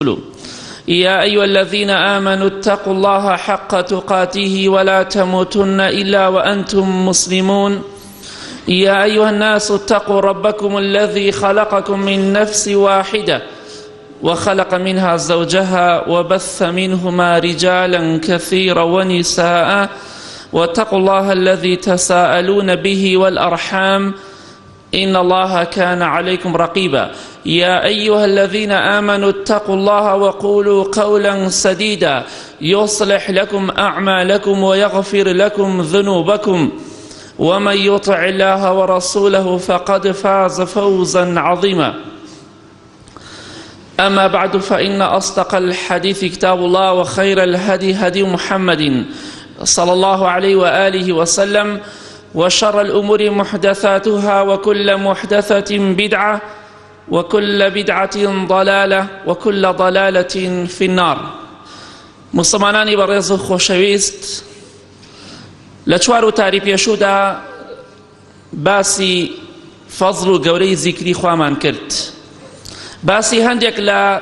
ورسوله يا أيها الذين آمنوا اتقوا الله حق تقاته ولا تموتن إلا وأنتم مسلمون يا أيها الناس اتقوا ربكم الذي خلقكم من نفس واحدة وخلق منها زوجها وبث منهما رجالا كثيرا ونساء واتقوا الله الذي تساءلون به والأرحام إن الله كان عليكم رقيبا يا أيها الذين آمنوا اتقوا الله وقولوا قولا سديدا يصلح لكم أعمالكم ويغفر لكم ذنوبكم ومن يطع الله ورسوله فقد فاز فوزا عظيما أما بعد فإن أصدق الحديث كتاب الله وخير الهدي هدي محمد صلى الله عليه وآله وسلم وشر الأمور محدثاتها وكل محدثة بدعة وكل بدعة ضلالة وكل ضلالة في النار مسلمانانی بەڕێز و خۆشەویست لە چوار وتاری پێشوودا باسی فەزڵ و گەورەی زیکری خوامان کرد باسی هەندێک لە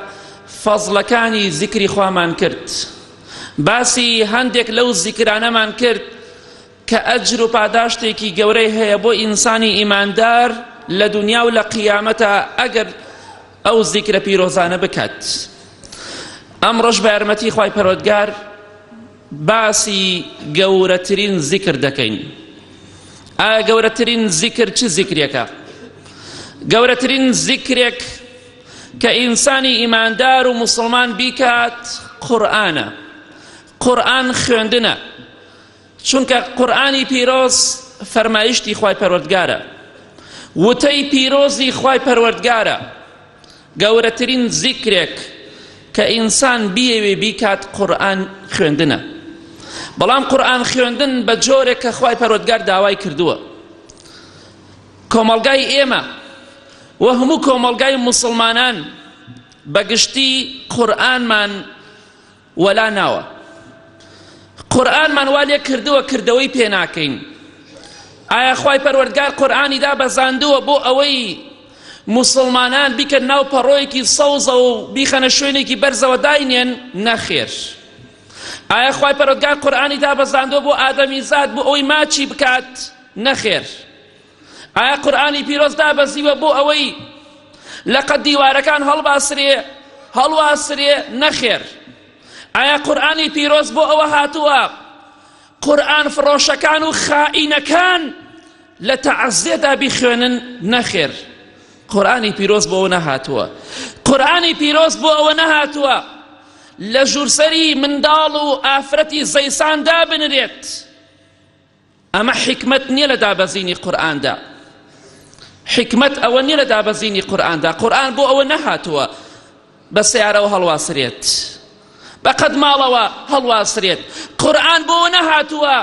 فەزڵەکانی زیکری خوامان کرد باسی هەندێک لەو زیکرانەمان کرد کە ئەجر و پاداشتێکی گەورەی هەیە بۆ ئینسانی ئیماندار لە دنیا و لە قیامەتە ئەگەر ئەو زیکرە پیرۆزانە بکات ئەمڕۆش بە یارمەتی خوای پەروەردگار باسی گەورەترین زیکر دەکەین ئایا گەورەترین زیکر چ زیکرێکە گەورەترین زیکرێک کە ئینسانی ئیماندار و موسڵمان بیکات قورئانە قورئان خوێندنە چونکە قورئانی پیرۆز فەرمایشتی خوای پەروەردگارە وتەی پیرۆزی خوای پەروەردگارە گەورەترین زیکرێک کە ئینسان بیەوێ بیکات قورئان خوێندنە بەڵام قورئان خوێندن بە جۆرێک کە خوای پەروەردگار داوای کردووە کۆمەڵگای ئێمە و هەموو کۆمەڵگای موسڵمانان بەگشتی قورئانمان وەلا ناوە قورئانمان وا لێ کردووە کردەوەی پێ ناکەین ئایا خوای پەروەردگار قورئانی دابەزاندووە بۆ ئەوەی موسڵمانان بیکەن ناو پەڕۆیەکی سەوزە و بیخەنە شوێنێکی بەرزەوە داینێن نەخێر ئایا خوای پەروەردگار قورئانی دابەزاندووە بۆ ئادەمیزاد بۆ ئەوەی ماچی بکات نەخێر ئایا قورئانی پیرۆز دابەزیوە بۆ ئەوەی لە قەد دیوارەکان هەڵباسرێ هەڵواسرێ نەخێر ئایا قورئانی پیرۆز بۆ ئەوە هاتووە قورئان فڕۆشەکان و خائینەکان لە تەعەزێدا بیخوێنن نەخێر قورئانی پیرۆز بۆ ئەوە نەهاتووە قورئانی پیرۆز بۆ ئەوە نەهاتووە لە ژوورسەری منداڵ و ئافرەتی زەیسان دابنرێت ئەمە حیکمەت نییە لە دابەزینی قورئاندا حیکمەت ئەوە نییە لە دابەزینی قورئاندا قورئان بۆ ئەوە نەهاتووە بە سیارەوە هەڵواسرێت بە قەد ماڵەوە هەڵواسرێت قورئان بۆ نەهاتووە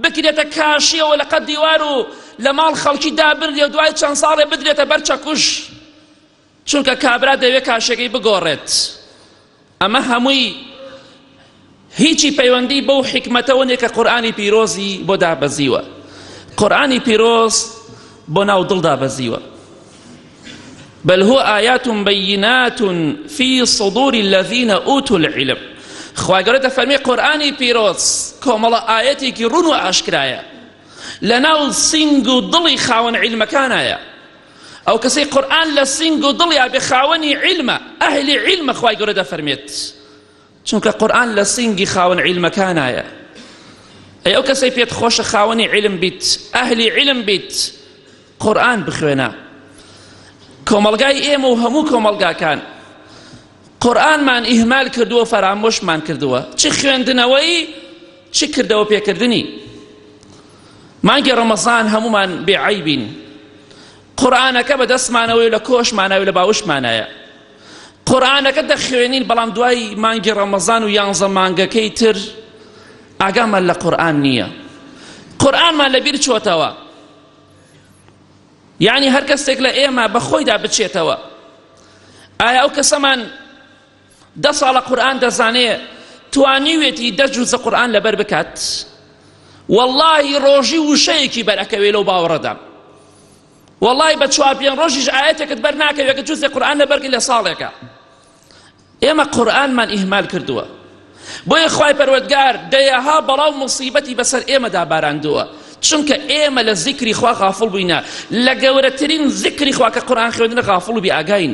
بکرێتە کاشیەوە لە قەد دیوار و لە ماڵ خەڵکی دابنرێ و دوای چەند ساڵێ بدرێتە بەر چەکوش چونکە کابرا دەوێت کاشەکەی بگۆڕێت ئەمە هەمووی هیچی پەیوەندی بەو حیکمەتەوە نیە کە قورئانی پیرۆزی بۆ دابەزیوە قورئانی پیرۆز بۆ ناو دڵ دابەزیوە بل هو آیات بینات فی صدور الذین اوتوا العلم خوای گەورە دەفەرمێ قورئانی پیرۆز کۆمەڵە ئایەتێکی ڕوون و ئاشکرایە لەناو سینگ و دڵی خاوەن عیلمەکانایە ئەو کەسەی قورئان لە سینگ و دڵیا بێ خاوەنی عیلمە ئەهلی عیلمە خوای گەورە دەفەرمێت چونکە قورئان لە سینگی خاوەن عیلمەکانایە ئەی ئەو کەسەی پێت خۆشە خاوەنی عیلم بیت ئەهلی عیلم بیت قورئان بخوێنە کۆمەڵگای ئێمە و هەموو کۆمەڵگاکان قورئانمان ئیهمال کردووە فەرامۆشمان کردووە چ خوێندنەوەی چ کردەوە پێکردنی مانگی ڕەمەزان هەموومان بێ عەیبین قورئانەکە بە دەستمانەوەی لە کۆشمانەوەی لە باوشمانایە قورئانەکە دەخوێنین بەڵام دوای مانگی ڕەمەزان و یانزە مانگەکەی تر ئاگامان لە قورئان نییە قورئانمان لەبیر چۆتەوە یعنی هەر کەسێک لە ئێمە بە خۆیدا بچێتەوە ئایا ئەو کەسەمان دە ساڵە قورئان دەزانێ توانیوێتی دە جوزە قورئان لەبەر بکات واللهی ڕۆژی وشەیەکی بەرەکەوێ لەو باوەڕەدا واللهی بە چوار پێنج ڕۆژیش ئاەتێکت بەر ناکەوێت کە جوزێ قورئان لەبەرکەی لە ساڵێکە. ئێمە قورئانمان ئیهمال کردووە بۆیە خوای پەروەردگار دەیەها بەڵا و موسیبەتی بەسەر ئێمەدا باراندووە چونکە ئێمە لە زیکری خوا غافڵ بووینە لە گەورەترین زیکری خوا کە قورئان خوێندنە غافڵ و بێئاگاین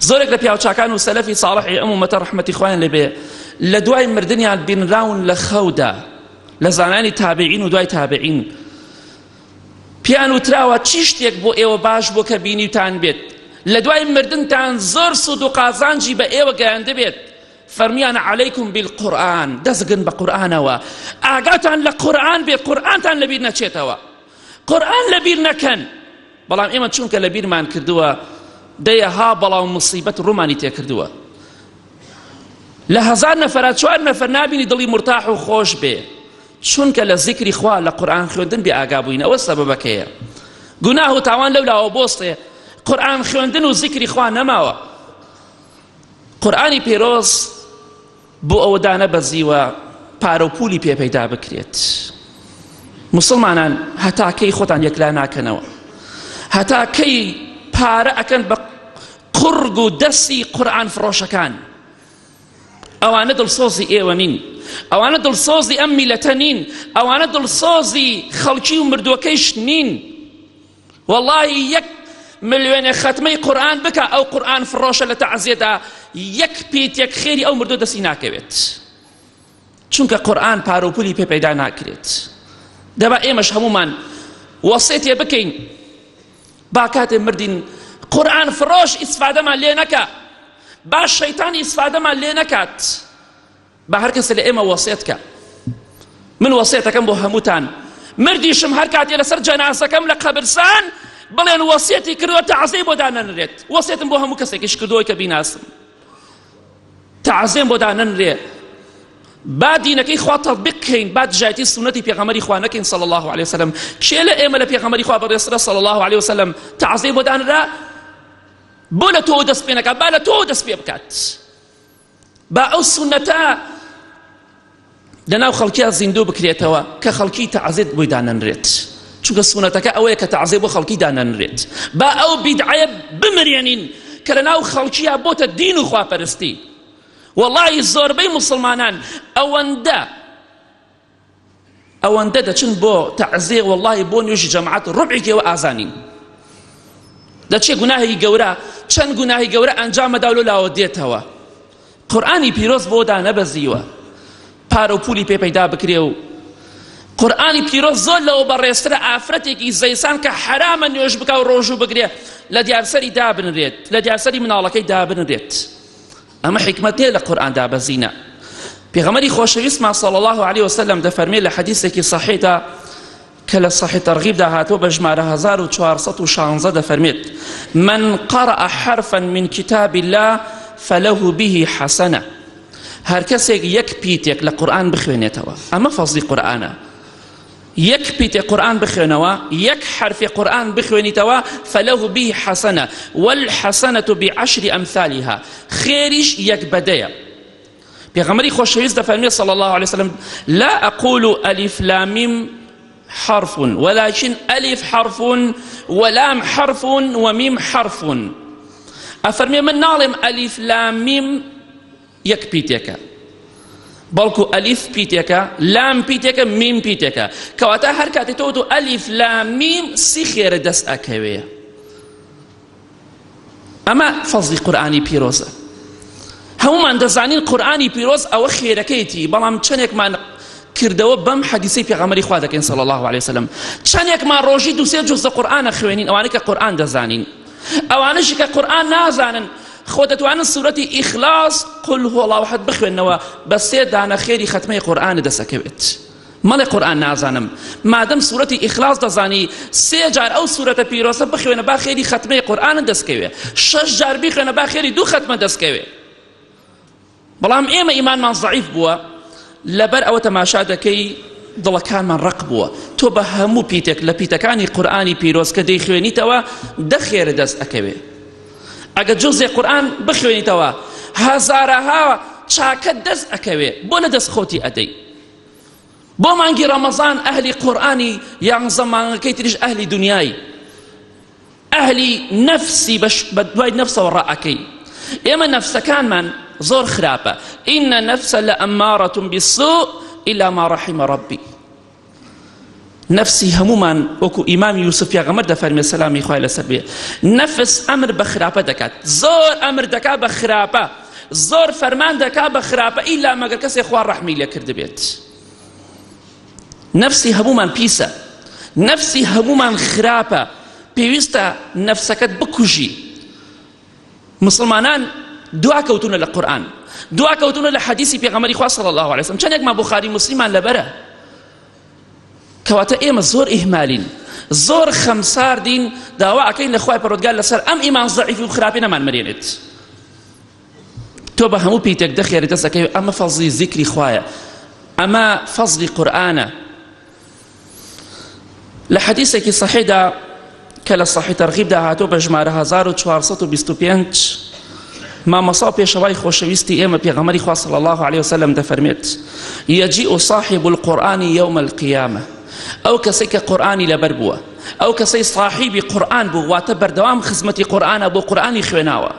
زۆرێک لە پیاوچاکان و سەلەفی ساڵحی ئەم ئومەتە ڕەحمەتی خوایان لێبێ لە دوای مردنیان بینراون لە خەودا لە زانانی تابعین و دوای تابعین پێیان وتراوە چی شتێک بۆ ئێوە باش بووە کە بینیوتان بێت لە دوای مردنتان زۆر سوود و قازانجی بە ئێوە گەیاندبێت فەرمیان عەلەیکم بالقورئان دەستگرن بە قورئانەوە ئاگاتان لە قورئان بێت قورئانتان لەبیر نەچێتەوە قورئان لەبیر نەکەن بەڵام ئێمە چونکە لەبیرمان کردووە دەیەها بەڵا و مصیبەت ڕوومانی تێکردووە لە هەزار نەفەرا چوار نەفەر نابینی دڵی مرتاح و خۆش بێ چونکە لە زیکری خوا لە قورئان خوێندن بێ ئاگا بووین ئەوە سەبەبەکەیە گوناه و تاوان لەو لاوە بۆستێ قورئان خوێندن و زیکری خوا نەماوە قورئانی پیرۆز بۆ ئەوە دانەبەزیوە پارە و پولی پێ پەیدا بکرێت مسلمانان هەتا کەی خۆتان یەکلا ناکەنەوە هەتا کەی پارە ئەکەن بە قوڕگ و دەستی قورئان فڕۆشەکان ئەوانە دڵسۆزی ئێوە نین ئەوانە دڵسۆزی ئەم میلەتە نین ئەوانە دڵسۆزی خەڵکی و مردووەکەیش نین وەڵاهی یەک ملیۆنێ خەتمەی قورئان بکە ئەو قورئان فڕۆشە لە تەعزیەدا یەک پیتێک خێری ئەو مردووە دەستی ناکەوێت چونکە قورئان پارە و پولی پێ پەیدا ناکرێت دەبا ئێمەش هەمومان وەسێتێ بکەین با کاتێ مردین قورئان فڕۆش ئیسفادەمان لێ نەکا با شەیتان ئیسفادەمان لێ نەکات با هەر کەسێ لە ئێمە وەسێت کە من وەسێتەکەم بۆ هەمووتان مردیشم هەر کاتێ لەسەر جەنازەکەم لە قەبرسان بڵێن وەسێتی کردووە تەعزەی بۆ دانەنرێت وەسێتم بۆ هەموو کەسێکیش کردووە کە بیناسم تەعزێم بۆ دانەنرێ با دینەکەی خوا تطبیق کەین با دژایەتی سوننەتی پێغەمبەری خوا نەکەین صلی الله علیه وسلم کێ لە ئێمە لە پێغەمبەری خوا بەڕێزترە صلی الله علیه وسلم تەعزەی بۆ دانرا بۆ لە تۆوە دەست پێ نەکات با لە تۆوە دەست پێ بکات با ئەو سوننەتە لەناو خەڵکیا زیندوو بکرێتەوە کە خەڵکی تەعزێت بۆی دانەنرێت چونکە سونەتەکە ئەوەیە کە تەعزێ بۆ خەڵکی دانەنرێت با ئەو بیدعەیە بمرێنین کە لەناو خەڵکییا بۆتە دین و خواپەرستی وەڵی زۆربەی مسلمانان ئەوەندە ئەوەندە دەچن بۆ تەعزێ وەڵی بۆ نوێژی جەماعەت ڕوبعێکیەوە ئازانین دەچێ گوناهی گەورە چەند گوناهی گەورە ئەنجامەدا لۆ لاوە دێتەوە قورئانی پیرۆز بۆ دانەبەزیوە پارە و پولی پێ پەیدا بکرێ و قورئانی پیرۆز زۆر لەوە بەڕێزترە ئافرەتێکی زەیسان کە حەرامە نوێژ بکا و ڕۆژوو بگرێ لە دیارسەری دابنرێت لە دیارسەری مناڵەکەی دابنرێت ئەمە حیکمەت نییە لە قورئان دابەزینە پێغەمبەری خۆشەویستمان صلی الله علیه وسلم دەفەرمێ لە حەدیثێکی صحیحدا کە لە صحیح ترغیبدا هاتووە بە ژمارە 1416 دەفەرمێت من قرأ حرفا من کتاب الله فله به حسنة هەر کەسێک یەک پیتێک لە قورئان بخوێنێتەوە ئەمە فەزلی قورئانە یەک پیتێ قورئان بخوێنەوە یەک حرفی قورئان بخوێنیتەوە فله به حسنة والحسنة بعشر أمثالها خێریش یەک بەدەیە پێغەمبەری خۆشەویست دەفەرمێ صلی الله علیه وسلم لا أقول ألف لام ميم حرف ولكن ألف حرف ولام حرف وميم حرف ئەفەرمێ من ناڵێم ئەلیف لام میم یەک پیتێکە بەڵکو ئەلیف پیتێکە لام پیتێکە میم پیتێکە کەواتە هەر کاتێ تۆ تۆ ئەلیف لام میم سی خێرە دەست ئەکەوێ ئەمە فەزلی قورئانی پیرۆزە هەمومان دەزانین قورئانی پیرۆز ئەوە خێرەکەیتی بەڵام چەندێکمان کردەوە بەم حەدیسەی پێغەمبەری خوا دەکەین صلی الله علیه وسلم چەندێکمان ڕۆژی دوو سێ جوزە قورئانە خوێنین ئەوانەی کە قورئان دەزانین ئەوانەشی کە قورئان نازانن خۆ دەتوانن سورەتی ئیخلاص قل هو الله احد بخوێنەوە بە سێ دانە خێری خەتمەی قورئانە دەسەکەوێت مەڵێ قورئان نازانم مادەم سورەتی ئیخلاص دەزانی سێ جار ئەو سورەتە پیرۆزە بخوێنە با خێری خەتمەی قورئانت دەستکەوێ شەش جار بیخوێنە با خێری دوو خەتمە دەستکەوێ بەڵام ئێمە ئیمانمان زەعیف بووە لەبەر ئەوە تەماشا دەکەی دڵەکانمان ڕق بووە تۆ بە هەموو پیتێک لە پیتەکانی قورئانی پیرۆز کە دەیخوێنیتەوە دە خێرە دەست ئەکەوێ ئەگە جوزێ قورئان بخوێنیتەوە هەزارەها چاکە دەست ئەکەوێ بۆ لە دەست خۆتی ئەدەی بۆ مانگی ڕەمەزان ئەهلی قورئانی یانزە مانگەکەی تریش ئەهلی دنیای ئەهلی نەفسی بە دوای نەفسەوە ڕائەکەی. ئێمە نەفسەکانمان زۆر خراپە إن النفس لأمارة بالسوء إلا ما رحم ربي نەفسی هەموومان وەکو ئیمامی یوسف پێغەمبەر دەفەرمێ سەلامی خوای لەسەر بێ نەفس ئەمر بە خراپە دەکات زۆر ئەمر دەکات بە خراپە زۆر فەرمان دەکات بە خراپە ئیلا مەگەر کەسێ خوا ڕەحمی لێ کردبێت نەفسی هەموومان پیسە نەفسی هەموومان خراپە پێویستە نەفسەکەت بکوژی مسلمانان دوا کەوتونە لە قورئان دوا کەوتونە لە حەدیسی پێغەمبەری خوا صلی الله علیه وسلم چەندێکمان بوخاری مسلمان لەبەرە کەواتە ئێمە زۆر ئیهمالین زۆر خەمساردین داوا ئەکەین لە خوای پەروەردگار لەسەر ئەم ئیمان زەعیف و خراپی نەمان مرێنێت تۆ بە هەموو پیتێک دەخێری دەستەکەی ئەمە فەزلی زیکری خوایە ئەمە فەزلی قورئانە لە حەدیسێکی صحیحدا کە لە صحیح تەرغیبدا هاتووە بە ژمارە 1425 مامۆستا و پێشەوای خۆشەویستی ئێمە پێغەمبەری خوا صلی الله علیه وسلم دەفەرمێت یجیء صاحب القرآن یوم القیامە ئەو کەسەی کە قورئانی لەبەر بووە ئەو کەسەی صاحیبی قورئان بوو واتە بەردەوام خزمەتی قورئانە بۆ قورئانی خوێناوە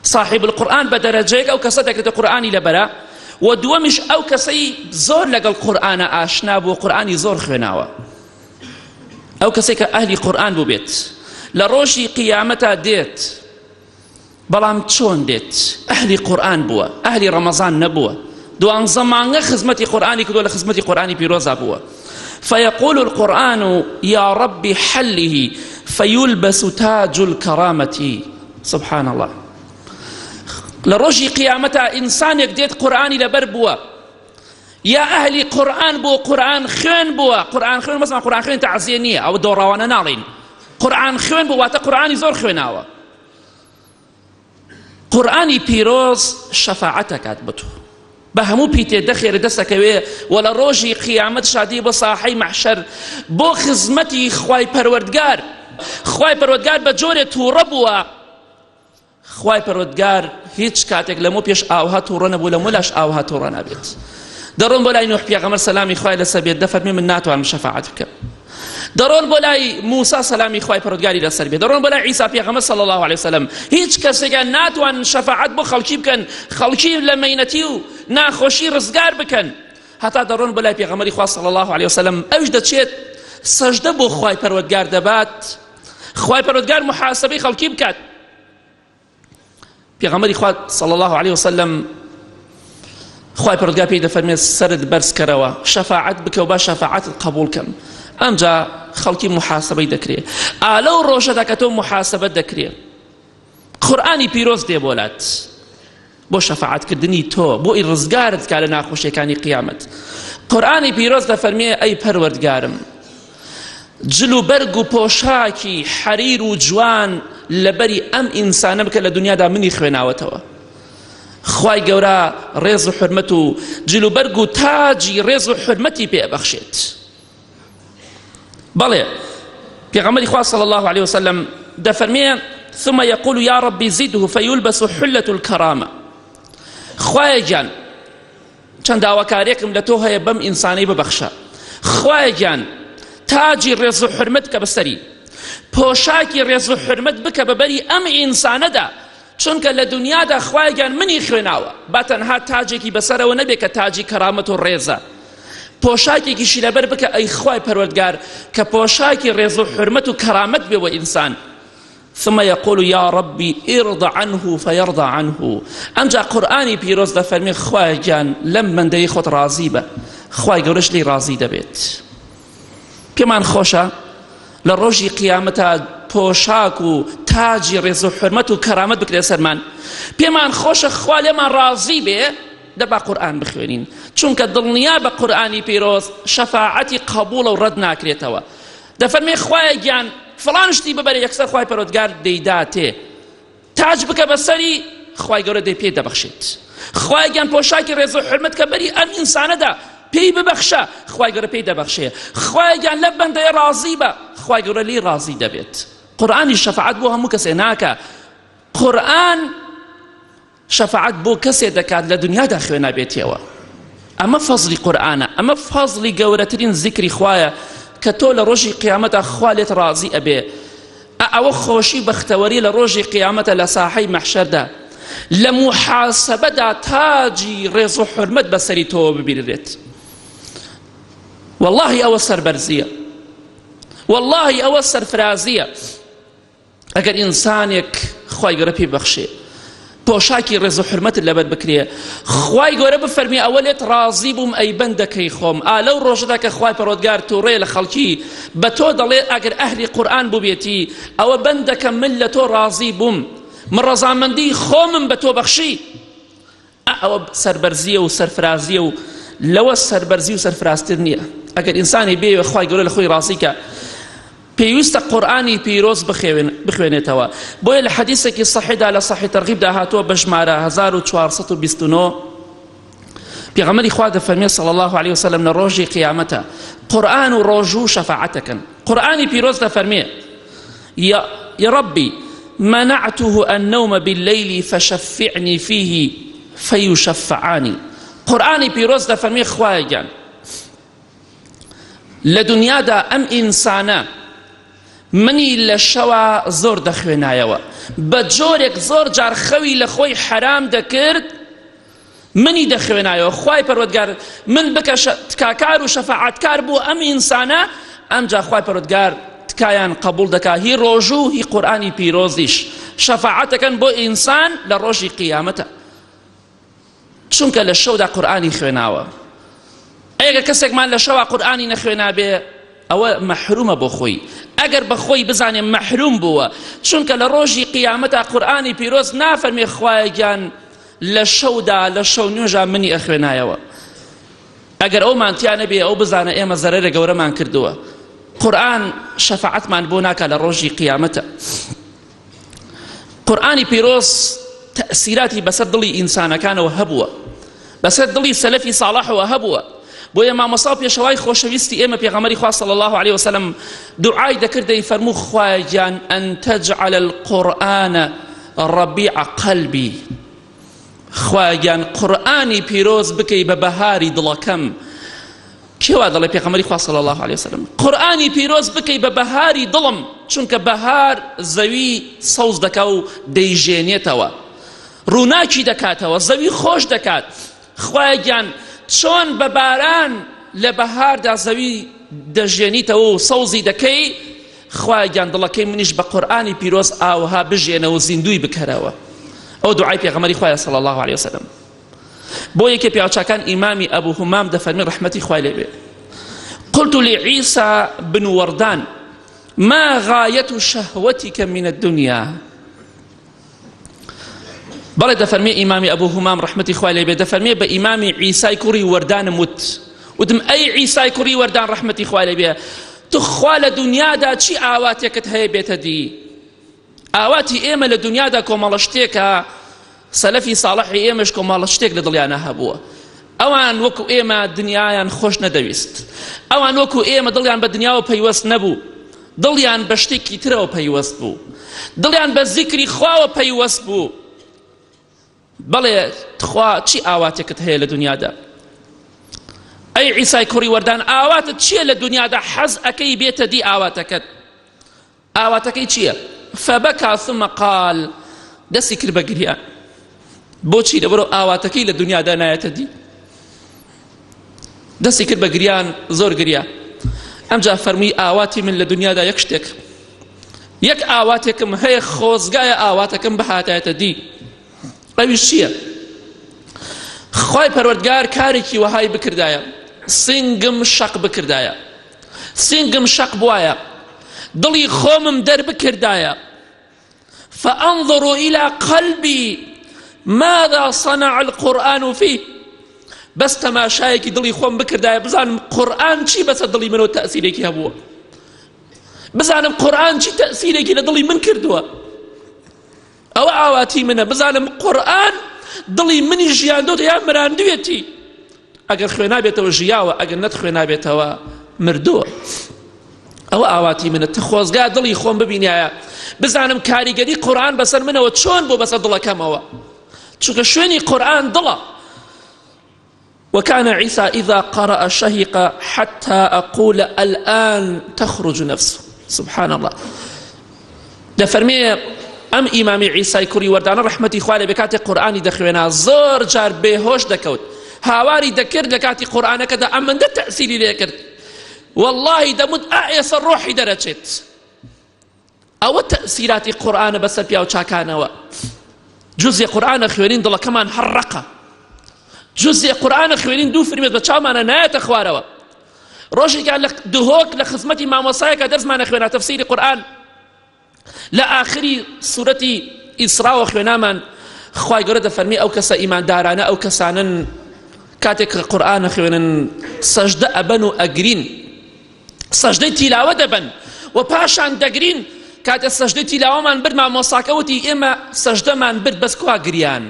صاحب القرآن بە دەرەجەیەک ئەو کەسە دەکرێتە قورئانی لەبەرە و دووەمیش ئەو کەسەی زۆر لەگەڵ قورئانە ئاشنا بوو قورئانی زۆر خوێناوە ئەو کەسێک کە ئەهلی قورئان بوو بێت لە ڕۆژی قیامەتا دێت بەڵام چۆن دێت ئەهلی قورئان بووە ئەهلی ڕەمەزان نەبووە دوانزە مانگە خزمەتی قورئانی کردووە لە خزمەتی قورئانی پیرۆزا بووە فيقول القرآن يا رب حله فيلبس تاج الكرامة سبحان الله لە ڕۆژی قیامەتا ئینسانێک دێت قورئانی لەبەر بووە یا ئەهلی قورئان بۆ قورئان خوێن بووە قورئان خوێن مەسەڵەن قورئان خوێن تەعزیە نییە ئەوە دۆڕاوانە ناڵین قورئان خوێن بوو واتە قورئانی زۆر خوێناوە قورئانی پیرۆز شەفاعەت ئەکات بۆ تۆ بە هەموو پیتێ دەخێرە دەستەکەوێ و لە ڕۆژی قیامەت شادی بۆ ساحەی مەحشەر بۆ خزمەتی خوای پەروەردگار خوای پەروەردگار بە جۆرێ تووڕە بووە خوای پەروەردگار هیچ کاتێک لەمە پێش ئاوها تووڕە نەبوو لەمە لاش ئاوها تووڕە نابێت دەڕۆن بۆ لای نوح پێغەمبەر سەلامی خوای لەسەر بێت دەفەرمێ من ناتوانم شەفاعەت بکەم دەڕۆن بۆ لای موسا سەلامی خوای پەروەردگاری لەسەر بێت دەڕۆن بۆ لای عیسا پێغەمبەر صلی الله علیه وسلم هیچ کەسێکیان ناتوانن شەفاعەت بۆ خەڵکی بکەن خەڵکی لە مەینەتی و ناخۆشی ڕزگار بکەن هەتا دەڕۆن بۆ لای پێغەمبەری خوا صلی الله علیه وسلم ئەوش دەچێت سەجدە بۆ خوای پەروەردگار دەبات خوای پەروەردگار محاسبەی خەڵکی بکات پێغەمبەری خوا صلی الله علیه وسلم خوای پەروەردگار پێی دەفەرمێت سەرت بەرز کەرەوە شەفاعەت بکە و با شەفاعەتت قبوڵ کەم ئەمجا خەڵکی محاسبەی دەکرێ ئا لەو ڕۆژەدا کە تۆ محاسبەت دەکرێ قورئانی پیرۆز دێ بۆ لات بۆ شەفاعەتکردنی تۆ بۆ ئی ڕزگارت کا لە ناخۆشیەکانی قیامەت قورئانی پیرۆز دەفەرمێ ئەی پەروەردگارم جل و بەرگ و پۆشاکی حەریر و جوان لەبەری ئەم ئینسانە بکە لە دنیادا منی خوێناوەتەوە خوای گەورە ڕێز و حرمەت و جل و بەرگ و تاجی ڕێز و حرمەتی پێ بەخشێت بەڵێ پێغەمبەری خوا صلی الله عليه وسلم دەفەرمێ ثم يقول يا ربي زده فيلبس حلة الكرامة خوایە گیان چەند داواکاریەکم لە تۆ هەیە بەم ئینسانەی ببەخشە خوایە گیان تاجی ڕێز و حرمەت بکە بەسەری پۆشاکی ڕێز و حرمەت بکە بەبەری ئەم ئینسانەدا چونکە لە دنیادا خوایە گیان منی خوێناوە با تەنها تاجێکی بەسەرەوە نەبێ کە تاجی کەرامەت و ڕێزە پۆشاکێکیشی لەبەر بکە ئەی خوای پەروەردگار کە پۆشاکی ڕێز و حرمەت و کەرامەت بێ وە ئینسان ثم يقول يا ربي ارض عنه فيرضى عنه ئەمجا قورئانی پیرۆز دەفەرمێ خوایە گیان لەم بەندەی خۆت ڕازی بە خوای گەورەش لێی ڕازی دەبێت پێمان خۆشە لە ڕۆژی قیامەتا پۆشاک و تاجی ڕێز و حرمەت و کەرامەت بکرێ سەرمان پێمان خۆشە خوا لێمان ڕازی بێ دەبا قورئان بخوێنین چونکە دڵنیا بە قورئانی پیرۆز شەفاعەتی قەبوڵە و ڕەت ناکرێتەوە دەفەرمێ خوایە گیان فڵان شتی ببەرە یەکسەر خوای پەروەردگار دەیداتێ تاج بکە بەسەری خوای گەورە دەی پێ دەبەخشێت خوای گیان پۆشاکی ڕێز و حرمەت کە بەری ئەم ئینسانەدا پێی ببەخشە خوای گەورە پێی دەبەخشێ خوای گیان لە بەندەیە ڕازی بە خوای گەورە لێی ڕازی دەبێت قورئانی شەفاعەت بۆ هەموو کەسێ ناکە قورئان شەفاعەت بۆ کەسێ دەکات لە دنیادا خوێنابێتیەوە ئەمە فەزلی قورئانە ئەمە فەزلی گەورەترین زیکری خوایە کە تۆ لە ڕۆژی قیامەتا خوا لێت ڕازی ئەبێ ئەوە خۆشی بەختەوەری لە ڕۆژی قیامەتە لە ساحەی مەحشەردا. لە موحاسەبەدا تاجی ڕێز و حورمەت بەسەری تۆوە ببینرێت. واللهی ئەوە سەربەرزیە، واللهی ئەوە سەرفرازیە. ئەگەر ئینسانێک خوای گەورە پێی بەخشێ پۆشاکی ڕێز و حرمەتت لەبەر بکرێ خوای گەورە بفەرمی ئەوە لێت ڕازی بووم ئەی بەندەکەی خۆم ئا لەو ڕۆژەدا کە خوای پەروەردگار تووڕەیە لە خەڵکی بە تۆ دەڵێ ئەگەر ئەهلی قورئان بووبێتی ئەوە بەندەکەم من لە تۆ ڕازی بووم من ڕەزامەندی خۆمم بە تۆ بەخشی. ئا ئەوە سەربەرزییە و سەرفرازییە و لەوە سەربەرزی و سەرفرازتر نییە. ئەگەر ئینسانی بێوێ خوای گەورە لە خۆی ڕازی کە پێویستە قورئانی پیرۆز بخوێنێتەوە. بۆیە لە حەدیسێکی صحیحدا لە صحیح تەرغیبدا هاتووە بە ژمارە 1429 پێغەمبەری خوا دەفەرمێ صلی الله علیه وسلم لە ڕۆژی قیامەتە قورئان و ڕۆژوو شەفاعەتەکەن. قورئانی پیرۆز دەفەرمێ یا ربی منعته النوم باللیل فشفعنی فیه فیشفعانی. قورئانی پیرۆز دەفەرمێ خوایە گیان لە دنیادا ئەم ئینسانە منی لە شەوا زۆر دەخوێنایەوە بە جۆرێک زۆر جار خەوی لە خۆی حەرام دەکرد منی دەخوێنایەوە خوای پەروەردگار من بکە تکاکار و شەفاعەتکار بۆ ئەم ئینسانە ئەمجا خوای پەروەردگار تکایان قبول دەکا هی ڕۆژوو هی قورئانی پیرۆزیش شەفاعەتەکەن بۆ ئینسان لە ڕۆژی قیامەتە چونکە لە شەودا قورئانی خوێناوە ئەگەر کەسێکمان لە شەوا قورئانی نەخوێنابێ ئەوە مەحرومە بۆ خۆی ئەگەر بە خۆی بزانێ مەحروم بووە چونکە لە ڕۆژی قیامەتا قورئانی پیرۆز نافەرمێ خوایە گیان لە شەودا لە شەو نوێژا منی ئەخوێنایەوە ئەگەر ئەومان تیا نەبێ ئەو بزانە ئێمە زەرەرە گەورەمان کردووە قورئان شەفاعەتمان بۆ ناکا لە ڕۆژی قیامەتە قورئانی پیرۆز تەئسیراتی بەسەر دڵی ئینسانەکانەوە هەبووە بەسەر دڵی سەلەفی ساڵحەوە هەبووە بۆیە مامۆستا و پێشەوای خۆشەویستی ئێمە پێغەمبەری خوا صلی الله علیه وسلم دوعای دەکرد دەی فەرموو خوایە گیان ئەن تجعل القرآن ربیع قلبی خوایە گیان قورئانی پیرۆز بکەی بە بەهاری دڵەکەم کێ وا دەڵێ پێغەمبەری خوا صلی الله علیه وسلم قورئانی پیرۆز بکەی بە بەهاری دڵم چونکە بەهار زەوی سەوز دەکا و دەیژێنێتەوە ڕووناکی دەکاتەوە زەوی خۆش دەکات خوایە گیان چۆن بە باران لە بەهاردا زەوی دەژێنیتەوە و سەوزی دەکەی خوایە گیان دڵەکەی منیش بە قورئانی پیرۆز ئاوها بژێنەوە زیندووی بکەرەوە ئەو دوعای پێغەمبەری خوایە صلی الله علیه وسلم بۆ یەکێ پیاوچاکان ئیمامی ئەبو همام دەفەرمی ڕەحمەتی خوای لێ بێ قلت لعيسى بن وردان ما غاية شهوتك من الدنيا بەڵێ دەفەرمێ ئیمامی ئەبو همام ڕەحمەتی خوای لێ بێ دەفەرمێ بە ئیمامی عیسای کوڕی وەردانم وت وتم ئەی عیسای کوڕی وەردان ڕەحمەتی خوای لێ بێ تخوا لە دنیادا چی ئاواتێکت هەیە بێتە دی ئاواتی ئێمە لە دنیادا کۆمەڵە شتێکە سەلەفی ساڵحی ئێمەش کۆمەڵە شتێک لە دڵیانە هەبووە ئەوان وەکو ئێمە دنیایان خۆش نەدەویست ئەوان وەکو ئێمە دڵیان بە دنیاوە پەیوەست نەبوو دڵیان بە شتێکی ترەوە پەیوەست بوو دڵیان بە زیکری خواوە پەیوەست بوو بەڵێ تخوا چی ئاواتێکت هەیە لە دنیادا ئەی عیسای کوڕی وەردان ئاواتت چییە لە دنیادا حەز ئەکەی بێتە دی ئاواتەکەت ئاواتەکەی چییە؟ فبکا ثم قال دەستی کرد بە گریان بۆچی لەبەرەوە ئاواتەکەی لە دنیادا نایەتە دی دەستی کرد بە گریان زۆر گریا ئەمجا فەرمووی ئاواتی من لە دنیادا یەک شتێک یەک ئاواتێکم هەیە خۆزگایە ئاواتەکەم بهاتایەتە دی ئەویش چییە؟ خوای پەروەردگار کارێکی وەهای بکردایە سنگم شەق بکردایە سنگم شەق بوایە دڵی خۆمم دەربکردایە فأنظر إلى قلبي ماذا صنع القرآن فيه بەس تەماشایەکی دڵی خۆم بکردایە بزانم قورئان چی بەسەر دڵی منەوە تەئسیرێکی هەبووە بزانم قورئان چی تەئسیرێکی لە دڵی من کردووە ئەوە ئاواتی منە بزانم قورئان دڵی منی ژیاندۆتە یان مراندوێتی ئەگەر خوێنابێتەوە ژیاوە ئەگەر نەت خوێنابێتەوە مردووە ئەوە ئاواتی منە تخۆزگا دڵی خۆم ببینایە بزانم کاریگەری قورئان بەسەر منەوە چۆن بۆ بەسەر دڵەکەمەوە چونکە شوێنی قورئان دڵە وكان عيسى إذا قرأ شهق حتى أقول الآن تخرج نفسه سبحان الله دەفەرمێ. ئەم ئیمامی عیسای کوڕی وەردانە ڕەحمەتی خوا لێ بێ کاتێک قورئانی دەخوێنا زۆر جار بێهۆش دەکەوت هاواری دەکرد لە کاتی قورئانەکەدا ئەمەندە تەئسیری لێکرد واللهی دەموت ئا ئێسە ڕۆحی دەرەچێت ئەوە تەئسیراتی قورئانە بەسەر پیاو چاکانەوە جزێ قورئانە خوێنین دڵەکەمان هەر ڕەقە جزێ قورئانە خوێنین دوو فرمێت بە چاومانە نایەتە خوارەوە ڕۆژێکیان لە دهۆک لە خزمەتی مامۆسایەکە دەرزمانە خوێنا تەفسیری قورئان لە ئاخری سورەتی ئیسراوە خوێنامان خوای گەورە دەفەرمی ئەو کەسە ئیماندارانە ئەو کەسانن کاتێک کە قورئان خوێنن سەجدە ئەبەن و ئەگرین سەجدەی تیلاوە دەبەن و پاشان دەگرین کاتێ سەجدەی تیلاوەمان برد مامۆساکە وتی ئێمە سەجدەمان برد بەس کوا گریان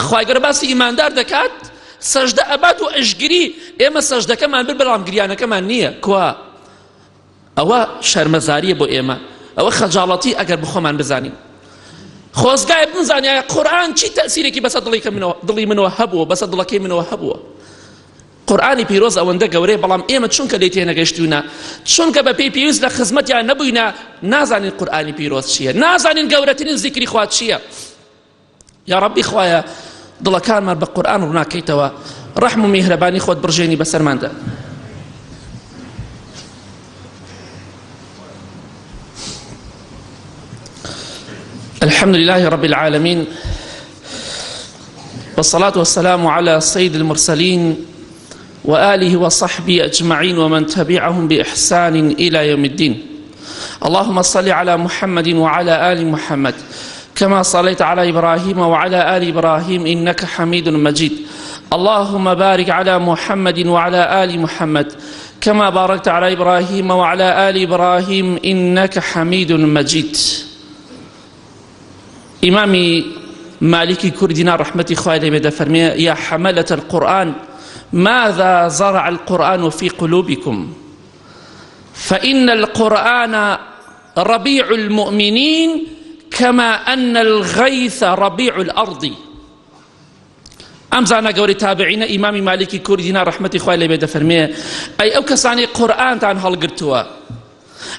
خوای گەورە باسی ئیماندار دەکات سەجدە ئەبات و ئەشگری ئێمە سەجدەکەمان برد بەڵام گریانەکەمان نییە کوا ئەوە شەرمەزاریە بۆ ئێمە ئەوە خەجاڵەتی ئەگەر بخۆمان بزانین خۆزگای بزانایە قورئان چی تەسیرێکی بەسەر دڵی منەوە هەبووە بەسەر دڵەکەی منەوە هەبووە قورئانی پیرۆز ئەوەندە گەورەیە بەڵام ئێمە چونکە لێی تێنەگەشتوینە چونکە بە پێی پێویست لە خزمەتیان نەبووینە نازانین قورئانی پیرۆز چییە نازانین گەورەترین زیکری خوا چییە یا ڕەبی خوایە دڵەکانمان بە قورئان ڕووناکەیتەوە ڕەحم و میهرەبانی خۆت بڕژێنی بەسەرماندا الحمد لله رب العالمين والصلاة والسلام على سيد المرسلين وآله وصحبه أجمعين ومن تبعهم بإحسان إلى يوم الدين اللهم صل على محمد وعلى آل محمد كما صليت على إبراهيم وعلى آل إبراهيم إنك حميد مجيد اللهم بارك على محمد وعلى آل محمد كما باركت على إبراهيم وعلى آل إبراهيم إنك حميد مجيد ئیمامی مالیکی کوردینا ڕەحمەتی خوای لێ بێ دەفەرمێ یا حەمەلەت القورئان ماذا زرع القرآن في قلوبكم فإن القرآن ربيع المؤمنين كما أن الغيث ربيع الأرض ئەم زانا گەورەی تابعینە ئیمامی مالیکی کوردینا ڕەحمەتی خوای لێ بێ دەفەرمێ ئەی ئەو کەسانەی قورئانتان هەڵگرتووە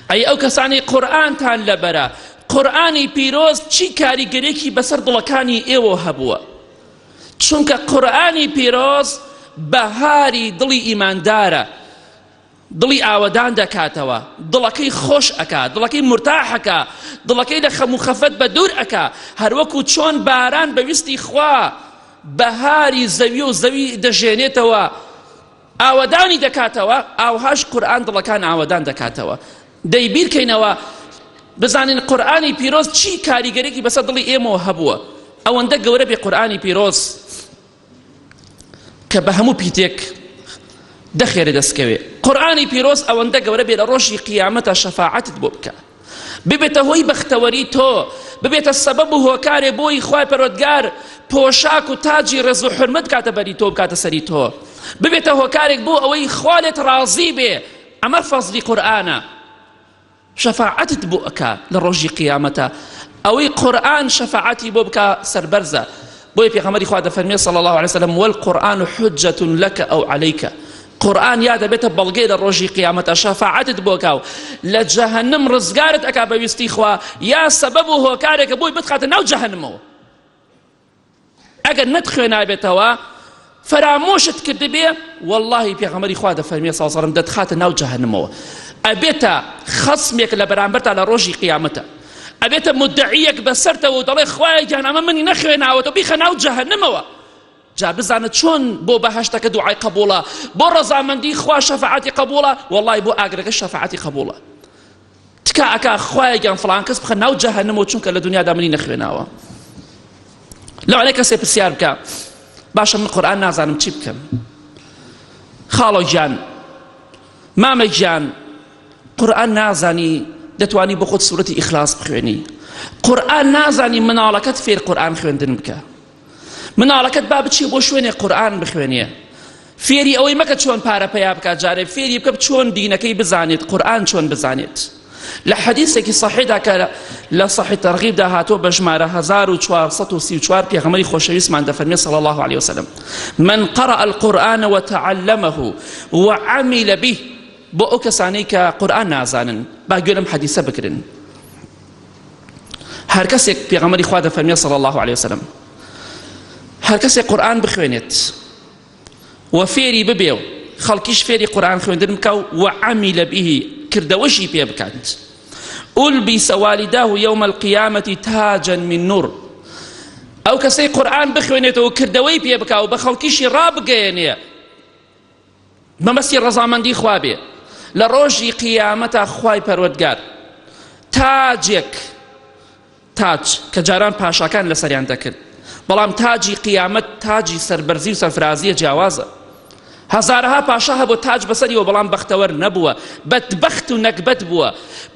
ئەی ئەو کەسانەی قورئانتان لەبەرە قورئانی پیرۆز چی کاریگەرێکی بەسەر دڵەکانی ئێوە هەبووە چونکە قورئانی پیرۆز بەهاری دڵی ئیماندارە دڵی ئاوەدان دەکاتەوە دڵەکەی خۆش ئەکا دڵەکەی مرتاحەکە دڵەکەی لە خەم و خەفەت بە دوور ئەکا هەروەکو چۆن باران بە ویستی خوا بەهاری زەوی و زەوی دەژێنێتەوە ئاوەدانی دەکاتەوە ئاوهاش قورئان دڵەکان ئاوەدان دەکاتەوە دەی بیرکەینەوە بزانین قورئانی پیرۆز چی کاریگەرێکی بەسەر دڵی ئێمەوە هەبووە ئەوەندە گەورە بێ قورئانی پیرۆز کە بە هەموو پیتێک دەخێرە دەستکەوێ قورئانی پیرۆز ئەوەندە گەورە بێ لە ڕۆژی قیامەتە شەفاعەتت بۆ بکە ببێتە هۆی بەختەوەری تۆ ببێتە سەبەب و هۆکارێ بۆی خوای پەروەردگار پۆشاک و تاجی ڕێز و حورمەت بکاتە بەری تۆ بکاتە سەری تۆ ببێتە هۆکارێک بۆ ئەوەی خوا لێت ڕازی بێ ئەمە فەزلی قورئانە شەفاعەتت بۆ ئەکا لە ڕۆژی قیامەتە ئەوەی قورئان شەفاعەتی بۆ بکا سەربەرزە بۆیە پێغەمبەری خوا دەفەرمێ صلی الله علیه وسلم والقرآن حجة لك أو عليك قورئان یا دەبێتە بەڵگەی لە ڕۆژی قیامەتە شەفاعەتت بۆ کا و لە جەهەنم ڕزگارت ئەکا بە ویستی خوا یا سەبەب و هۆکارێکە بۆی بتخاتە ناو جەهەنمەوە ئەگەر نەتخوێنابێتەوە فەرامۆشت کردبێ واللهی پێغەمبەری خوا دەفەرمێ صلی الله علیه و دەتخاتە ناو جەهەنمەوە ئەبێتە خەسمێک لە بەرامبەرتا لە ڕۆژی قیامەتە ئەبێتە مدعیەک بەسەرتەوە و دەڵێ خوایە گیان ئەمە منی نەخوێناوەتەوە بیخە ناو جەهەنمەوە جا بزانە چۆن بۆ بەهەشتەکە دوعای قبوڵە بۆ ڕەزامەندی خوا شەفاعەتی قبوڵە وەڵای بۆ ئاگرەکە شەفاعەتی قبوڵە تکا ئەکا خوایە گیان فڵان کەس بخە ناو جەهەنمەوە چونکە لە دنیادا منی نەخوێناوە لەوانەیە کەسێ پرسیار بکە باشە من قورئان نازانم چی بکەم خاڵۆ گیان مامە گیان قورئان نازانی دەتوانی بۆ خۆت سورەتی ئیخلاص بخوێنی قورئان نازانی مناڵەکەت فێر قورئان خوێندن بکە مناڵەکەت با بچێ بۆ شوێنێ قورئان بخوێنێ فێری ئەوەی مەکە چۆن پارە پەیا بکات جارێ فێری بکە چۆن دینەکەی بزانێت قورئان چۆن بزانێت لە حەدیثێکی صحیحدا کە لە صحیح ترغیبدا هاتووە بە ژمارە 1434 پێغەمبەری خۆشەویستمان دەفەرمێ صلی الله علیه وسلم من قرأ القرآن وتعلمه وعمل به بۆ ئەو کەسانەی کە قورئان نازانن با گوێ لەم حەدیثە بگرن. هەر کەسێک پێغەمبەری خوا دەفەرمێ صلی الله علیه وسلم هەر کەسێک قورئان بخوێنێت و فێری ببێ و خەڵکیش فێری قورئان خوێندن بکا و وعمل به کردەوەشی پێ بکات ألبس والداه يوم القيامة تاجا من نور ئەو کەسەی قورئان بخوێنێتەوە کردەوەی پێ بکا و بە خەڵکیشی ڕابگەیەنێ مەبەستی ڕەزامەندی خوا بێ لە ڕۆژی قیامەتا خوای پەروەردگار تاجێک تاج کە جاران پاشاکان لەسەریان دەکرد بەڵام تاجی قیامەت تاجی سەربەرزی و سەرفرازیە جیاوازە هەزارەها پاشا هەبوو تاج بەسەریەوە بەڵام بەختەوەر نەبووە بەدبەخت و نەگبەت بووە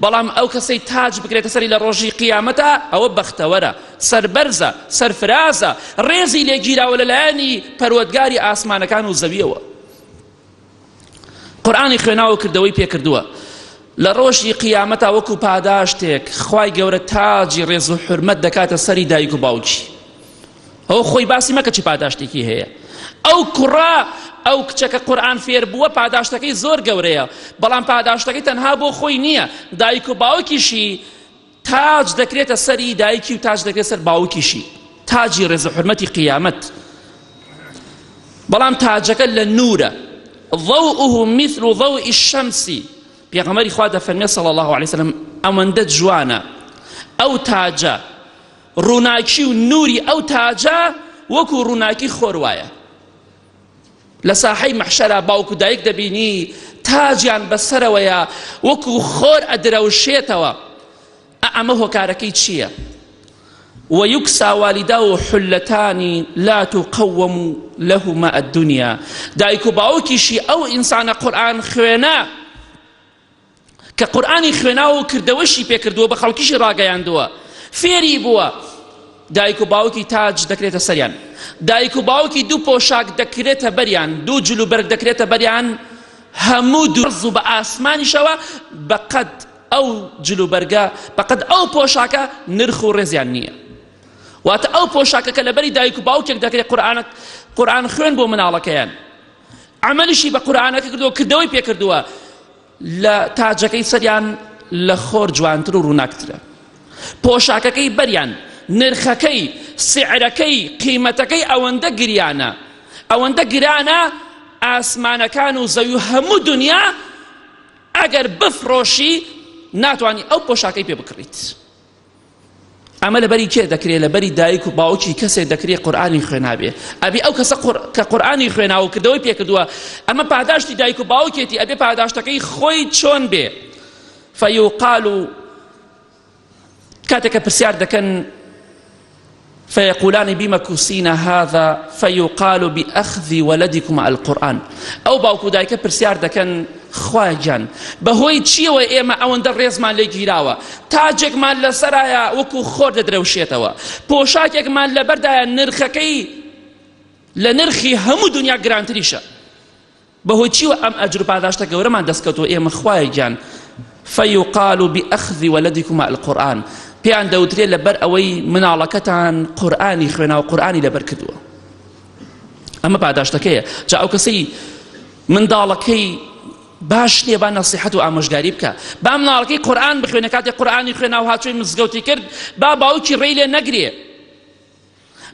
بەڵام ئەو کەسەی تاج بکرێتە سەری لە ڕۆژی قیامەتا ئەوە بەختەوەرە سەربەرزە، سەرفرازە، ڕێزی لێگیراوە لەلایەنی پەروەردگاری ئاسمانەکان و زەویەوە. قورئانی خوێناوە کردەوەی پێکردووە. لە ڕۆژی قیامەتا وەکو پاداشتێک خوای گەورە تاجی ڕێز و حورمەت دەکاتە سەری دایک و باوکی. ئەو خۆی باسی مەکە چی پاداشتێکی هەیە. ئەو کوڕە ئەو کچەکە قورئان فێر بووە پاداشتەکەی زۆر گەورەیە بەڵام پاداشتەکەی تەنها بۆ خۆی نییە دایک و باوکیشی تاج دەکرێتە سەری دایکی و تاج دەکرێت سەر باوکیشی تاجی ڕێز و حرمەتی قیامەت بەڵام تاجەکە لە نورە ضوءه مثل ضوء الشمس پێغەمبەری خوا دەفەرمێ صلی الله علیه وسلم ئەوەندە جوانە ئەو تاجە ڕووناکی و نوری ئەو تاجە وەکو ڕووناکی خۆر وایە لە ساحەی مەحشەرا باوک و دایک دەبینی تاجیان بەسەرەوەیە وەکو خۆر ئەدرەوشێتەوە ئەمە هۆکارەکەی چییە؟ ويكسى والداه حلتان لا تقوم لهما الدنيا دایک و باوکیشی ئەو ئینسانە قورئان خوێنە کە قورئانی خوێناوە و کردەوەشی پێکردووە بە خەڵکیشی ڕاگەیاندووە فێری بووە دایک و باوکی تاج دەکرێتە سەریان دایک و باوکی دوو پۆشاک دەکرێتە بەریان دوو جل و بەرگ دەکرێتە بەریان هەموو دوو و بە ئاسمانیشەوە بەقەد ئەو جل و بەرگە بەقەد ئەو پۆشاکە نرخ و ڕێزیان نییە واتە ئەو پۆشاکە کە لەبەری دایک و باوکێک دەکرێت قورئان قورئان خوێن بۆ مناڵەکەیان عەمەلیشی بە قورئانەکە کردووە کردەوەی پێکردووە لە تاجەکەی سەریان لە خۆر جوانتر و ڕووناکترە پۆشاکەکەی بەریان نرخەکەی سعرەکەی قیمەتەکەی ئەوەندە گریانە ئەوەندە گرانە ئاسمانەکان و زەوی و هەموو دنیا ئەگەر بفرۆشی ناتوانانی ئەو پۆشاکەی پێ بکڕیت ئەمە لەبەری کێ دەکرێ لەبەری دایک و باوکی کەسێک دەکرێ قورئانی خوێنابێ ئەبی ئەو کەسە کە قورئانی خوێناوە کردەوەی پێکردووە ئەمە پاداشتی دایک و باوکێتی ئەبێ پاداشتەکەی خۆی چۆن بێ فیوقال کاتێک کە پرسیار دەکەن فيقولان بما كسينا هذا فيقال بأخذ ولدكما القرآن ئەو باوک و دایکە پرسیار دەکەن خوایە گیان بەهۆی چیەوە ئێمە ئەوەندە ڕێزمان لێ گیراوە تاجێکمان لەسەرایە وەکو خۆر دەدرەوشێتەوە پۆشاکێکمان لەبەردایە نرخەکەی لە نرخی هەموو دنیا گرانتریشە بەهۆی چیوە ئەم ئەجر و پاداشتە گەورەمان دەستکەوتووە ئێمە خوایە گیان فیقال بأخذ ولدكما القرآن پێیان دەوترێت لەبەر ئەوەی مناڵەکەتان قورئانی خوێنا و قورئانی لەبەر کردووە ئەمە پاداشتەکەیە جا ئەو کەسەی منداڵەکەی باش نییە با نەسیحەت و ئامۆژگاری بکە با مناڵەکەی قورئان بخوێنە کاتێک قورئانی خوێنا و هاچۆی مزگەوتی کرد با باوکی ڕێی لێ نەگرێ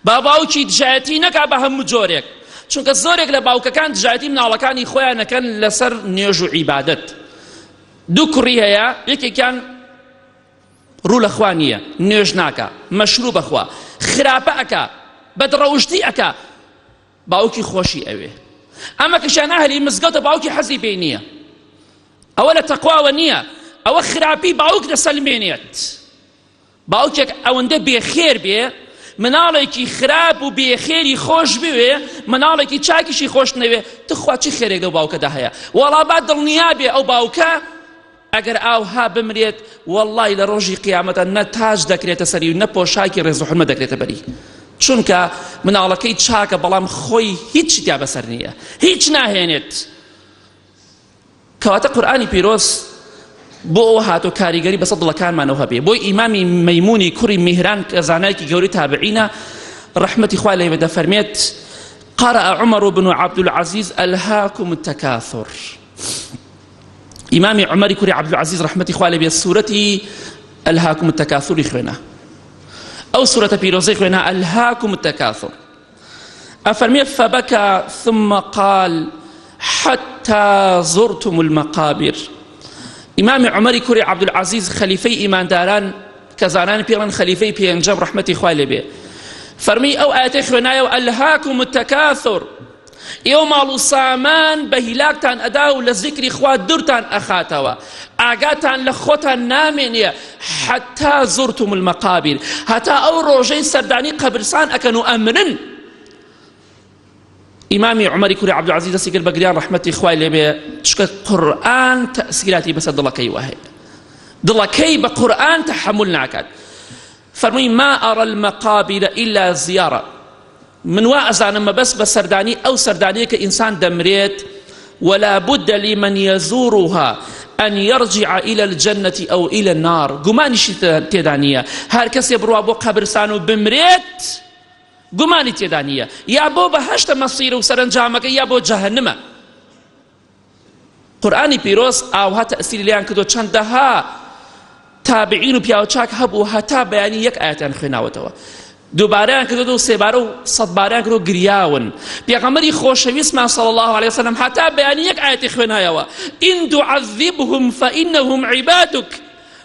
با باوکی دژایەتی نەکا بە هەموو جۆرێک چونکە زۆرێک لە باوکەکان دژایەتی مناڵەکانی خۆیان نەکەن لەسەر نوێژ و عیبادەت دوو کوڕی هەیە یەکێکیان ڕوو لە خوا نییە نوێژ ناکا مەشروب بەخوا خراپە ئەکا بەدڕەوشتی ئەکا باوکی خۆشی ئەوێ ئەمە کەشیان ئەهلی مزگەوتە باوکی حەزی پێی نییە ئەوە لە تەقواوە نییە ئەوە خراپی باوک دەسەلمێنێت باوکێک ئەوەندە بێخێر بێ مناڵێکی خراپ و بێخێری خۆش بوێ مناڵێکی چاکیشی خۆش نەوێ تخوا چی خێرێک لەو باوکەدا هەیە وەڵا با دڵنیا بێ ئەو باوکە ئەگەر ئاوها بمرێت وەڵڵای لە ڕۆژی قیامەتە نە تاج دەکرێتە سەری و نە پۆشاکی ڕێز و حورمە دەکرێتە بەری چونکە مناڵەکەی چاکە بەڵام خۆی هیچ تیا بەسەر نییە هیچ ناهێنێت کەواتە قورئانی پیرۆز بۆ ئەوە هاتۆ کاریگەری بەسەر دڵەکانمانەوە هەبێ بۆی ئیمامی مەیمونی کوڕی میهران کە زانایەکی گەورەی تابعینە ڕەحمەتی خوا لێ دەفەرمێت قرأ عمر بن عبد العزيز ألهاكم التكاثر ئیمامی عمەری کوڕی عبد العزيز ڕەحمەتی خوا لێ بێت سورەتی ألهاكم التكاثر خوێنە. ئەو سورەتە پیرۆزەی خوێنا الهاکم التکاثر ئەفەرمێ فبکا ثم قال حتى زرتم المقابر ئیمامی عومەری کوڕی عەبدولعەزیز خەلیفەی ئیمانداران کە زانان پێڵن خەلیفەی پێنجەم ڕەحمەتی خوای لێ بێ فەرمی ئەو ئاەتەی خوێنایەوە ئەلهاکم التکاثر ئێوە ماڵ و سامان بە هیلاکتان ئەدا و لە زیکری خوا دوورتان ئەخاتەوە ئاگاتان لە خۆتان نامێنێ حتا زرتم المقابر هەتا ئەو ڕۆژەی سەردانی قەبرسان ئەکەن و ئەمرن ئیمامی عومەری کوری عەبدولعەزیز دەستی کرد بە گریان ڕەحمەتی خوای لێ بێ چونکە قورئان تەئسیراتی بەسەر دڵەکەی وە هەیە دڵەکەی بە قورئان تەحەمول ناکات فەرمووی ما ئەرە المقابر إلا زیارە من وا ئەزانم مەبەست بە سەردانی ئەو سەردانیە کە ئینسان دەمرێت ولا بد لمن يزورها أن يرجع إلى الجنة أو إلى النار گومانیشی تێدا نییە هەر کەسێ بڕوا بۆ قەبرسان و بمرێت گومانی تێدا نییە یا بۆ بەهەشتە مەسیر و سەرەنجامەکە یا بۆ جەهەنمە قورئانی پیرۆز ئاوها تەئسیری لێیان کردووە چەندەها تابعین و پیاوچاک هەبوو هەتا بەیانی یەک ئاەتیان خوێناوەتەوە دووبارەیان کردو و سێبارە و سەدبارەیان کردو گریاون پێغەمبەری خۆشەویستمان صلی الله علیه وسلم هەتا بەیانی یەک ئاەتی خوێنایەوە إن تعذبهم فإنهم عبادك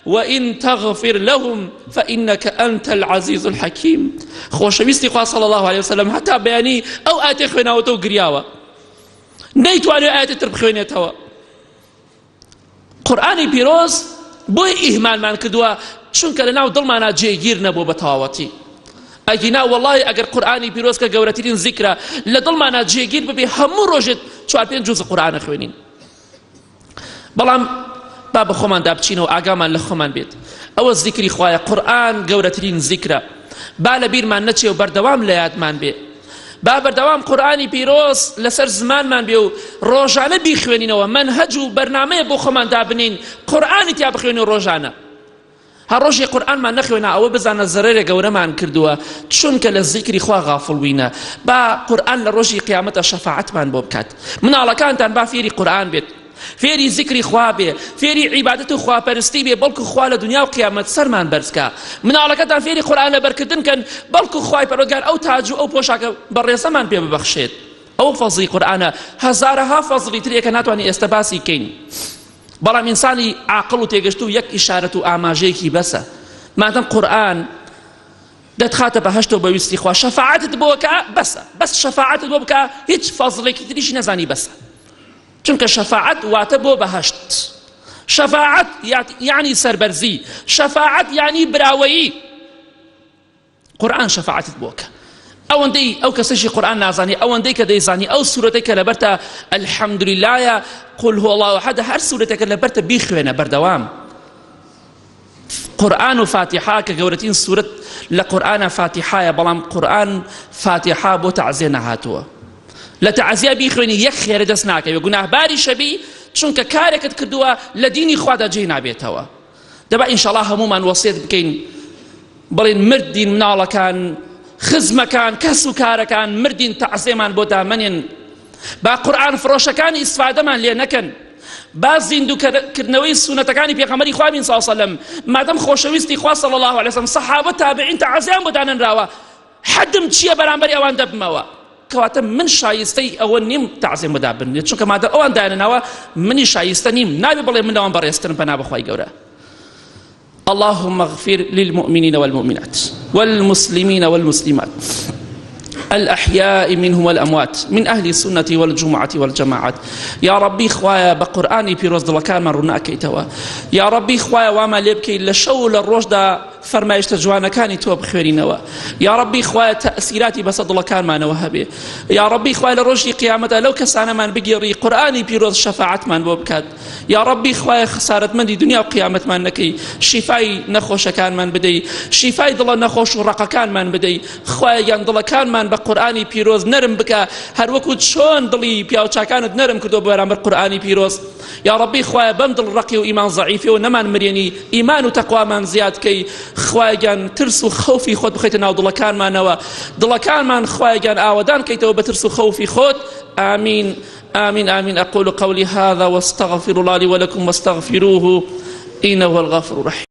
وإن تغفر لهم فإنك أنت العزيز الحكيم خۆشەویستی خوا صلی الله علیه وسلم هەتا بەیانی ئەو ئاەتی خوێناوەتەوە گریاوە نەیتوانێ ئاەتی تر بخوێنێتەوە قورئانی پیرۆز بۆی ئیهمالمان کردووە چونکە لە ناو دڵمانە جێگیر نەبوو بە تەواوەتی ئەگینا وەڵی ئەگەر قورئانی پیرۆز کە گەورەترین زیکرە لە دڵمانە جێگیر ببێ هەموو ڕۆژێت چوار پێنج جوز قورئانە خوێنین بەڵام با بە خۆماندا بچینەوە ئاگامان لە خۆمان بێت ئەوە زیکری خوایە قورئان گەورەترین زیکرە با لە بیرمان نەچێ و بەردەوام لە یادمان بێ با بەردەوام قورئانی پیرۆز لەسەر زمانمان بێ و ڕۆژانە بیخوێنینەوە مەنهەج و بەرنامەیە بۆ خۆمان دابنین قورئانی تیا بخوێنین ڕۆژانە هەر ڕۆژێ قورئانمان نەخوێنا ئەوە بزانە زەرەرێ گەورەمان کردووە چونکە لە زیکری خوا غافڵ بووینە با قورئان لە ڕۆژی قیامەتە شەفاعەتمان بۆ بکات مناڵەکانتان با فێری قورئان بێت فێری زیکری خوا بێ فێری عیبادەت و خواپەرستی بێ بەڵکو خوا لە دنیا و قیامەت سەرمان بەرزکا مناڵەکەتان فێری قورئان لەبەرکردن کەن بەڵکو خوای پەروەردگار ئەو تاج و ئەو پۆشاکە بەڕێزەمان پێ ببەخشێت ئەو فەزڵی قورئانە هەزارەها فەزڵی ترێکە ناتوانین ئێستا باسی کەین بەڵام ئینسانی عاقڵ و تێگەشتوو یەک ئیشارەت و ئاماژەیەکی بەسە مادەم قورئان دەتخاتە بەهەشتەوە بە ویستی خوا شەفاعەتت بۆ کە بەسە بەس شەفاعەتت بۆ بکە هیچ فەزڵێکی تریشی نەزانی بەسە چونکە شەفاعەت واتە بۆ بەهەشت شەفاعەت یعنی سەربەرزی شەفاعەت یعنی براوەیی قورئان شەفاعەتت بۆ کە ئەوەندەی ئەو کەسەشی قورئان نازانی ئەوەندەی کە دەیزانی ئەو سورەتەی کە لەبەرتە الحمدللهە قل هو الله احد هەر سورەتێکە لەبەرتە بیخوێنە بەردەوام قورئان و فاتیحا کە گەورەترین سورەت لە قورئانە فاتیحایە بەڵام قورئان فاتیحا بۆ تەعزیە نەهاتووە لە تەعزیە بیخوێنی یەک خێرە دەست ناکەوێ گوناهباری شەبی چونکە کارێکت کردووە لە دینی خوادا جێی نابێتەوە دەبا ئینشەڵا هەموومان وەسیەت بکەین بڵێن مردین مناڵەکان خزمەکان کەس و کارەکان مردین تەعزێمان بۆ دامەنێن با قورئان فرۆشەکان ئیسفادەمان لێ نەکەن با زیندووکردنەوەی سونەتەکانی پێغەمبەری خوا بین صلی الله علیه وسلم مادەم خۆشەویستی خوا صلی الله علیه وسلم صحابە تابعین تەعزیان بۆ دانەنراوە حەدم چییە بەرامبەری ئەوان دەبمەوە کەواتە من شایستەی ئەوە نیم تەعزیم بەدا بنێت چونکە مادە ئەوان دانەناوە منی شایستە نیم نابێ بڵێ من لەوان بەڕێزترم پەنا بەخوای گەورە اللهم اغفر للمؤمنين والمؤمنات والمسلمين والمسلمات الأحياء منهم والأموات من أهل السنة والجمعة والجماعات يا ربي خوايا بقرآني پیرۆز دڵەکانمان ڕووناکەیتەوە یا ربی خوایا وامان لێ بکەیت لە شەو لە ڕۆژدا فەرمایشتە جوانەکانی تۆ بخوێنینەوە یاڕەبی خوایە تەئسیراتی بەسەر دڵەکانمانەوە هەبێ یاڕەبی خوای لە ڕۆژی قیامەتدا لەو کەسانەمان بگێڕی قورئانی پیرۆز شەفاعەتمان بۆ بکات یاڕەبی خوایە خسارەتمەندی دنیا و قیامەتمان نەکەی شیفای نەخۆشەکانمان بدەی شیفای دڵە نەخۆش و ڕەقەکانمان بدەی خوایە گیان دڵەکانمان بە قورئانی پیرۆز نەرم بکە هەروەکو چۆن دڵی پیاوچاکانت نەرم کردو بەرامبەر قورئانی پیرۆز یا ڕەبی خوایە بەم دڵ ڕەقی و ئیمان زەعیفیەوە نەمان مرێنی ئیمان و تەقوامان زیاد کەی خوایە گیان ترس و خەوفی خۆت بخەیتە ناو دڵەکانمانەوە دڵەکانمان خوایە گیان ئاوەدان کەیتەوە بە ترس و خەوفی خۆت آمین آمين آمين أقول قولي هذا واستغفر الله لي ولكم واستغفروه إنه هو الغفور الرحيم.